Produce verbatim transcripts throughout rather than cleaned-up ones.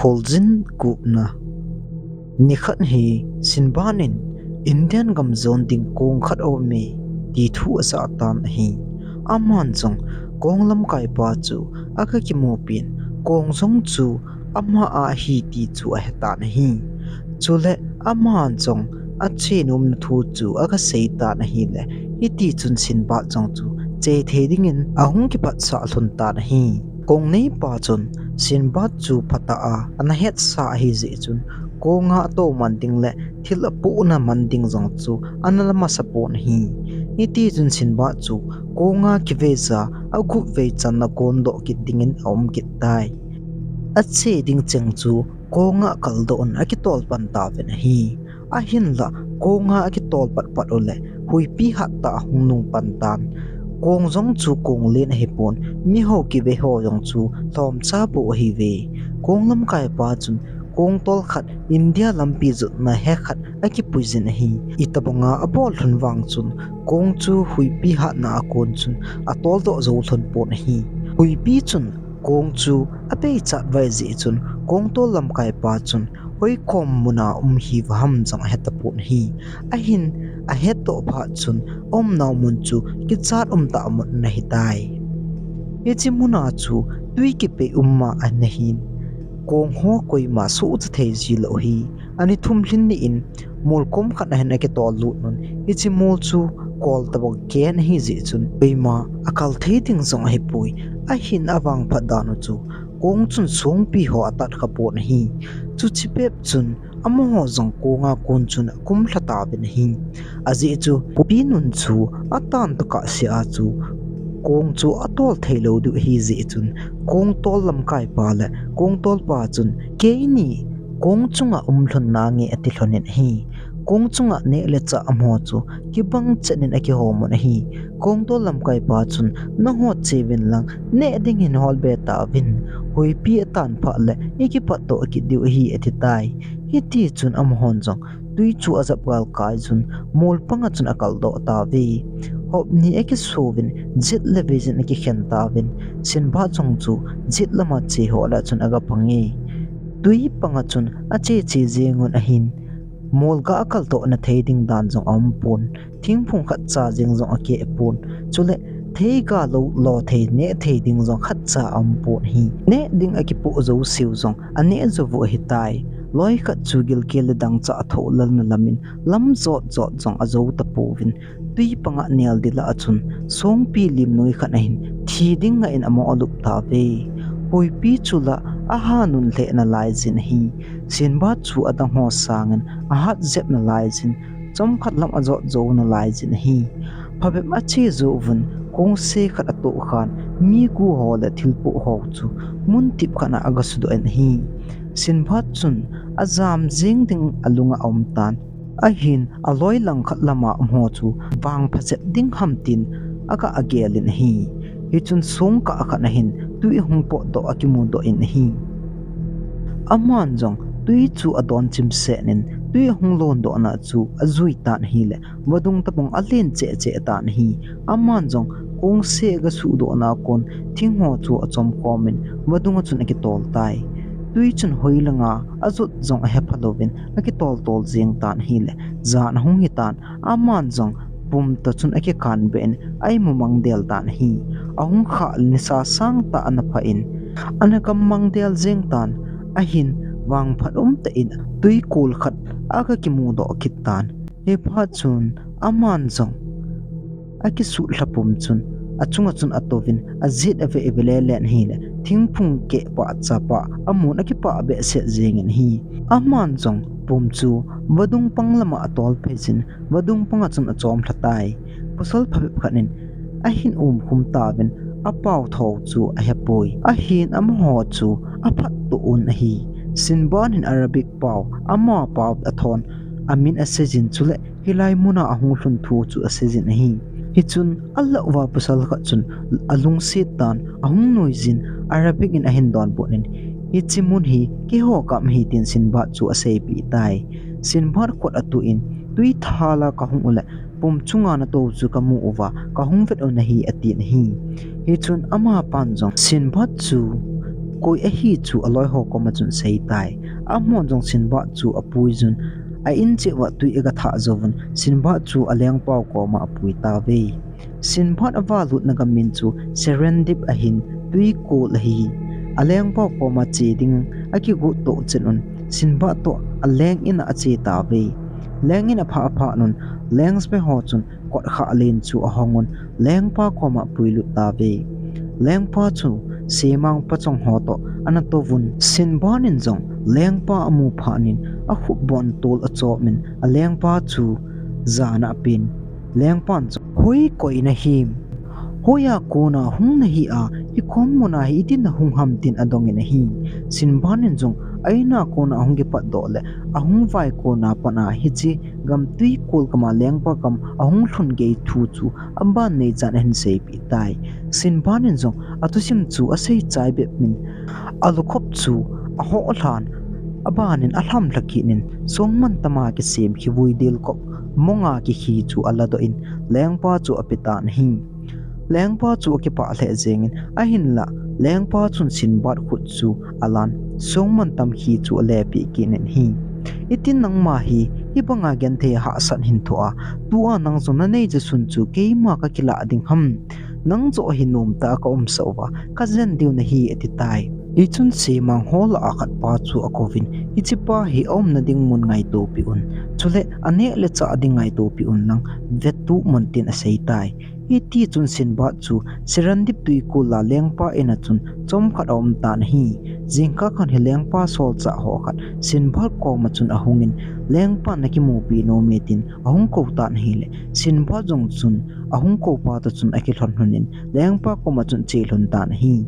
Pholjin gupna. Nikhat hi Sinbad in Indian gam jon ding kong khat aume ti thu ajah tan ahi. Aman jong kong lamkaipa chu aga kimupi in, kong jong chu ama a ahi ti chu ahe tan ahi. Chule aman jong ache nomna thu chu aga sei tan ahile, hiti chun Sinbad jong chu che thei dingin ahung kipatsah lhon tan ahi. Kong neipa chun Sinbad chu phatah a ana hetsa ahi jeh chun, konga atoh man ding le thil apohna man ding jong chu ana la masa pon ahi. Hiti chun Sinbad chu konga kiveija agup vei channa kondoh kit dingin aum kit tai. Ache ding cheng chu konga akaldoh un akitol pan tauvin ahi. Ahinlah konga akitol patpat uleh huipi hattah ahung nung pan tan. Kong jong chu kong len ahipon, miho kivei ho jong chu lhomcha bou ahiuve. Kong lamkaipa chun kongtol khat India lampi jotna he khat akipuijin ahi. Itobanga abol lhon vang chun kong chu huipi hatna a kon chun atoldoh jou lhon pon ahi. Huipi chun kong chu apeichat vai jeh chun kongtol lamkaipa chun hoikom muna um hiuva ham jong ahetapon ahi. Ahin ahetdoh phat chun aumnau mun chu kichat umtah mun ana hitai. Hiche muna chu twi kipei umma ana hin, kong ho koima sohcha thei jilou ahi. Ani thum lhin ni in mol kom khat ahin akitol lut un, hiche mol chu kol tobang ken ahi jeh chun koima akal thei ding jong ahipoi. Ahin avangphat dan u chu kong chun songpi ho atat khapon ahi. Chuche bep chun amaho jong konga kon chun akumlha tauvin ahi. Ajeh chu huipi nun chu atan tokah sea chu kong chu atol theilou diu ahi jeh chun, kongtol lamkaipa le kongtolpa chun, keini kong chunga um lhon nange ati lhonin ahi. Kong chunga neh le chah amaho chu kibang chet in akihom un ahi. Kongtol lamkaipa chun, naho cheuvin lang neh ding hin holbe tauvin, huipi atan phat le ikipatdoh kit diu ahi atitai. Hiti chun amahon jong twi chu ajap galkai chun mol panga chun akaldoh tauve. Hop ni akisuvin jet le vei jin akikhen tauvin, Sinbad jong chu jet lama che ho lah chun aga pange. Twi panga chun ache che jengun ahin, mol ga akaldoh na thei ding dan jong aumpon, thingphung khatcha jeng jong akeh pon, chule theiga lo lo thei neh thei ding jong khatcha aumpon ahi. Neh ding akipoh jouseu jong aneh jouvu ahitai. Loikhat chu gilkel le dangchah thoh lalna lamin lam jot jot jong ajou tapouvin, twi panga nel dila a chun songpi limnoi khat ahin thi ding ngah in amo alup tauve. Huipi chu la ahanun lheh nalaijin ahi. Sinbad chu adang ho sangin ahat jep nalaijin, chomkhat lam ajot jou nalaijin ahi. Phabep ache jouvun, kongse khat atoh khan, mi gu ho le thilpoh ho chu mun tip khat a aga sudoh in ahi. Sinbad chun ajam jeng ding alunga aumtan. Ahin aloi langkhat lama umho chu vangpha jep ding ham tin aga agelin ahi. Hichun songkah khat ahin twi ahung potdoh akimudoh in ahi. Aman jong twi chu adon chimset in twi ahung londohna chu ajui tan ahile, vadung tobang alen cheh cheh tan ahi. Aman jong kongse aga suhdohna kon thingho chu achomkhomin vadunga chun akitol tai. Twi chun hoilanga ajot jong ahepha louvin akitol tol jeng tan ahile, jan ahung hitan, aman jong pumtoh chun akikanbeh in aimumang del tan ahi. Ahung khah le nisa sangtah ana phah in, ana gammang del jeng tan, ahin vangphat umtah in twikol khat aga kimudoh kit tan. Hiphat chun aman jong akisutlha pum chun achunga chun atouvin ajet aveh veh lelen ahile, thingphung kehpah chapah amun akipah behseh jengin ahi. Aman jong pum chu vadung pang lama atol pheijin vadung panga chun achomlha tai. Pasal phabep khat in ahin umkhum tauvin, apao tho chu ahepoi. Ahin amaho chu aphattuh un ahi. Sinbad in Arabic pao, ama pao athon, amin aseijin chule hilai muna ahung lhun thu chu aseijin ahi. Hichun alah uva pasal khat chun alungset tan, ahung nuijin Arabic in ahin donbut in, hiche mun hi keiho kam ahi tin Sinbad chu aseipeh tai. Sinbad khut atuh in twi thala kahung uleh pum chunga natou chu kamu uva kahung vet u ahi atin ahi. Hichun amapan jong Sinbad chu koi ahi chu aloi ho koma chun asei tai. Amahon jong Sinbad chu apui jun, a in cheh uva tui aga thah jouvun, Sinbad chu alengpau koma apui tauve. Sinbad avalutna gam min chu Serendip ahin, tui kol ahi. Alengpau koma che ding akigot toh chet un, Sinbad toh aleng in a ache tauve. Leng in aphah aphat un, leng sepai ho chun kot khah len chu ahong un, lengpa koma apuilut tauve. Lengpa chu semang pachong ho toh ana touvun, Sinbad in jong lengpa amu phat in, akhup bon tol achom in, alengpa chu jana apen. Lengpan chu, "Hoi koi nahim? Hoiya kona hung nahi a, hikom muna hi itin nahung ham?" tin adong in ahi. Sinbad in jong a in a kona ahung kipatdoh le ahung vai kona pat a hiche gam tui kol gam a lengpa gam ahung lhun gei thu chu aban neichan ahin seipeh tai. Sinbad in jong athusim chu asei chai bep in, alukhop chu ahoh lhan, aban in alhamlha kit in, songmantam a kisem khivui dilkhop mong a kikhi chu aladoh in, lengpa chu ape tan ahi. Lengpa chu akipah lheh jeng in, ahinlah lengpa chun Sinbad khut chu alan, songmantam khi chu alepeh kit in ahi. Itin nangma hi hibanga genthei hahsat hin thoh a, tua nang jong nanei jasun chu keima kakilah ding ham? Nang joh hi nomtah a kaumsah uva, kajen diu nahi, ati tai. Hichun semang ho lah a khat pa chu akouvin, hiche pa hi aumna ding mun ngaito peh un, chule aneh le chah ding ngaito peh un lang, vetup mun, tin asei tai. Hitichun Sinbad chu Serendip tui kol a lengpa in a chun chomkhat aum tan ahi. Jingkah khat hi lengpa solchah ho khat Sinbad koma chun ahung in, lengpan nakimupi nom e, tin ahung kou tan ahile, Sinbad jong chun ahung kou pa toh chun akilhon lhon in, lengpa koma chun che lhon tan ahi.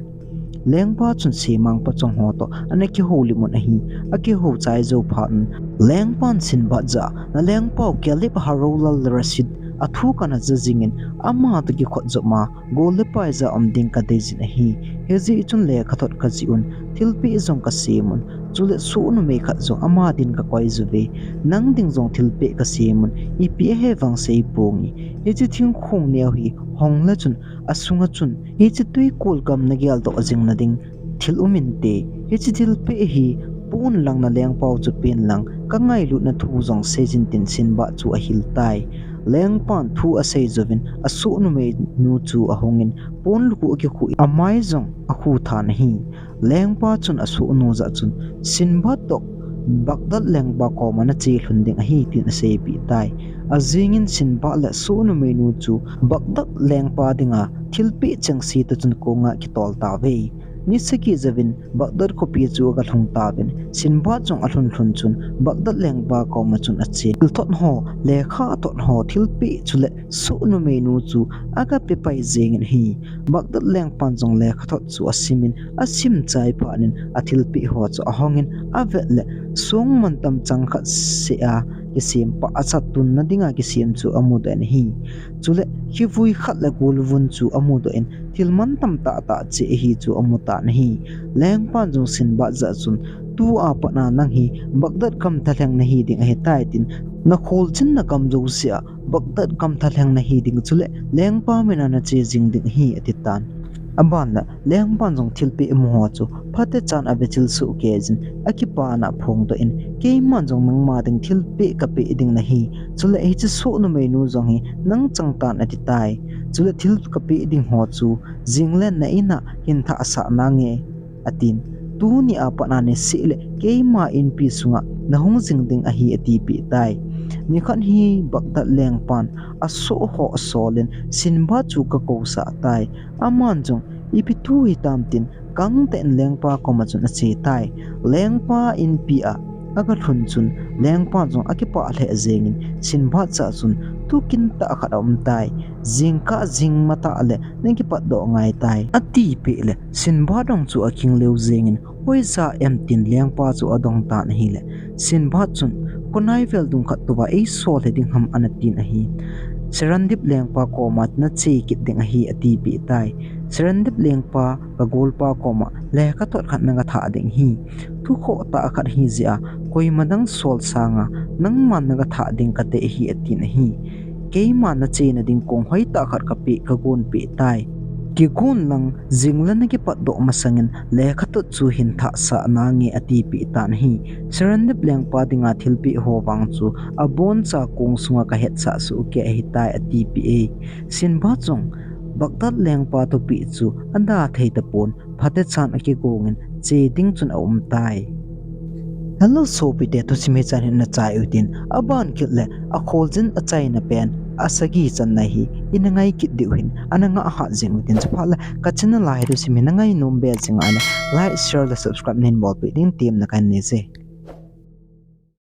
Lengpa chun semang pachong ho toh ana kihoulim un ahi. Akihou chai jou phat un, lengpan Sinbad jah a, "Nalengpau Caliph Haraoul al-Rashid athu kana ja jing in, ama toh kikhut jop ma, gol le pai ja um ding kadei jin ahi. Hijeh chun lekhathot kajih un, thilpeh jong kasem un, chule soh numei khat jong ama din kakoi jiuve. Nang ding jong thilpeh kasem un, ipi ahi vang sei ponge. Hiche thingkhong neo hi hong le chun, asunga chun hiche tui kol gam nageldoh jing nading thil um inte. Hiche thilpeh hi pon lang, nalengpau chu pen lang, kangailutna thu jong sei jin," tin Sinbad chu ahil tai. Lengpan thu asei jouvin, asoh numei nu chu ahung in, pon lukhuh akikhuh in, amai jong akhu tan ahi. Lengpa chun asoh nu jah chun, "Sinbad toh Baghdad lengpa koma nache lhun ding ahi," tin aseipeh tai. Ajing in Sinbad le soh numei nu chu Baghdad lengpa dinga thilpeh chengse toh chun konga kitol tauve. Ni sagi jouvin Baghdad khopi chu aga lhung tauvin, Sinbad jong alhun lhun chun Baghdad lengpa koma chun achen, thilthot ho, lekhathot ho, thilpeh chule soh numei nu chu aga pe pai jeng in ahi. Baghdad lengpan jong lekhathot chu asim in, asim chai phat in, athilpeh ho chu ahong in, avet le, songmantam chang khat seh a kisem pahcha tunna dinga kisem chu amudoh in ahi. Chule, khivui khat le golvun chu amudoh in, thil mantam tahtah cheh ahi chu amu tan ahi. Lengpan jong Sinbad jah chun, "Tua pat a nang hi Baghdad gam thalheng nahi ding ahitai," tin, "Nakholjinna gam jousea Baghdad gam thalheng nahi ding, chule lengpa mina nache jing ding ahi," ati tan. Aban le, lengpan jong thilpeh amu ho chu phatechan ave chil soh kei jin, akipana aphongdoh in, "Keiman jong nangma ding thilpeh kapeh ding nahi, chule hiche soh numei nu jong hi nang chang tan," ati tai. "Chule thil kapeh ding ho chu jing len na in a hin thah sah nange," atin. "Tuni a pat a niseh le keima inpi sunga nahung jing ding ahi," atipeh tai. Nikhat hi Baghdad lengpan asoh ho asol in, Sinbad chu aga kousah tai. Aman jong, "Ipi thu hitam?" tin, gangtah in lengpa koma chun ache tai. Lengpa inpi a aga lhun chun, lengpa jong akipah lheh jeng in, Sinbad jah chun, "Thu kintah khat aum tai. Jingkah jing matah le nakipatdoh ngai tai," atipeh le, Sinbad jong chu aking leu jeng in, "Hoija em?" tin lengpa chu adong tan ahile, Sinbad chun, "Konai vel dung khat tua eisol lheh ding ham?" ana tin ahi. "Serendip lengpa koma nache kit ding ahi," atipeh tai. "Serendip lengpa, kagolpa koma lekhathot khat naga thah ding ahi. Thu khohtah khat ahi jeh a, koima dang sol sanga nangman naga thah ding kadei ahi," atin ahi. "Keima nachena ding kong hoitah khat kapeh, kagon peh tai. Kigon lang jing le ana kipatdoh masangin lekhathot chu hin thahsah nange atipeh tan ahi. Serendip lengpa dinga thilpeh ho vang chu aboncha kong sunga kahetsah soh kei ahitai atipeh e. Simba chun Baghdad lengpa thupeh chu ada thei tapon, phatechan akigongin che ding chun aumtai. Hello sopite, thusim hichan hin nachai utin, aban kit le akholjin achaina pen asagi channa hi ina ngai kit diu hin ana ngah hat jing utin, chuphat le ka channel a hi thusim hi nangainom be jing ahile like, share le subscribe nahin bolpeh ding temna kahin nei e.